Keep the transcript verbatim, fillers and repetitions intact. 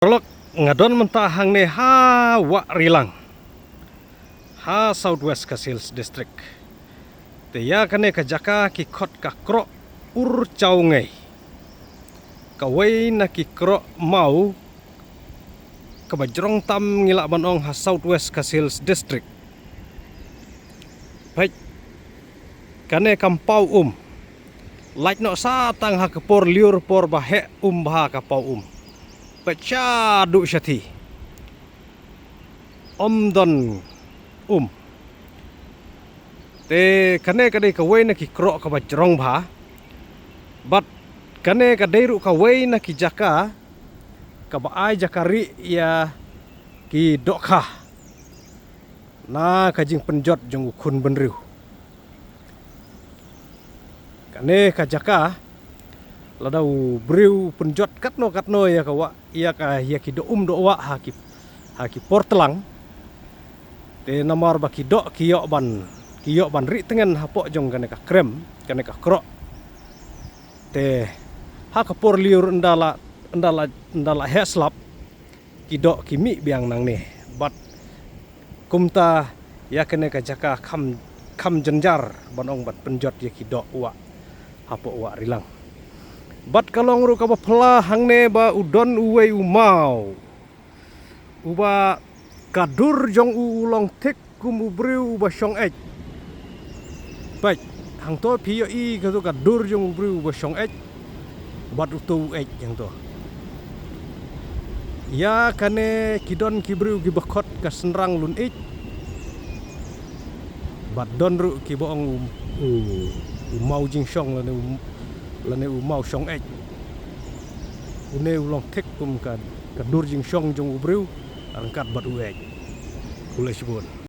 Paralok, nga don mynta hangne ha Wah Rilang, ha South West Khasi Hills District. Te ïa kane ka jaka ki khot ka Kroh Urchawngei. Kawei na ki kroh maw kaba jrong tam ngi lah ban ong ha South West Khasi Hills District. Peit, kane kam paw um. Lait noh sa tang ha ka por lyiur, por ba heh um bha ka paw um. Peit sha duh sha thi. Ym don um. Te kane ka dei kawei na ki kroh kaba jrong bha. Bad kane ka dei ruh kawei na ki jaka kaba ai jaka rieh ïa ki dohkha na ka jingpynjot jong u khun bynriew. Kane ka jaka, lada u briew pynjot katno katno ïa ka wah, ïa ka, ïa ki doh um doh wah ha ki, ha ki por tlang. Te namar ba ki doh ki ïoh ban, ki ïoh ban rieh tngen hapoh jong kane ka krem, kane ka kroh. Te ha ka por lyiur ynda la, ynda la, ynda la heh slap, ki doh ki mih biang nangne. Bad kumta ïa kane ka jaka kham, kham jynjar ban ong ban pynjot ïa ki doh wah hapoh Wah Rilang. Bad ka long ruh kaba phylla hangne ba u don uwei u maw uba ka dur jong u u long thik kum u briew uba shong eit. Peit, hangto phi ïohi kato ka dur jong u briew uba shong eit. Bad uto u eit hangto. Ïa kane ki don ki briew kiba khot ka synrang lun eit. Bad don ruh kiba ong u, u, u maw jingshong lane u, lane u maw shong eit. Une u long thik kum ka, ka dur jingshong jong u briew ryngkat bad u eit. Khublei shibun.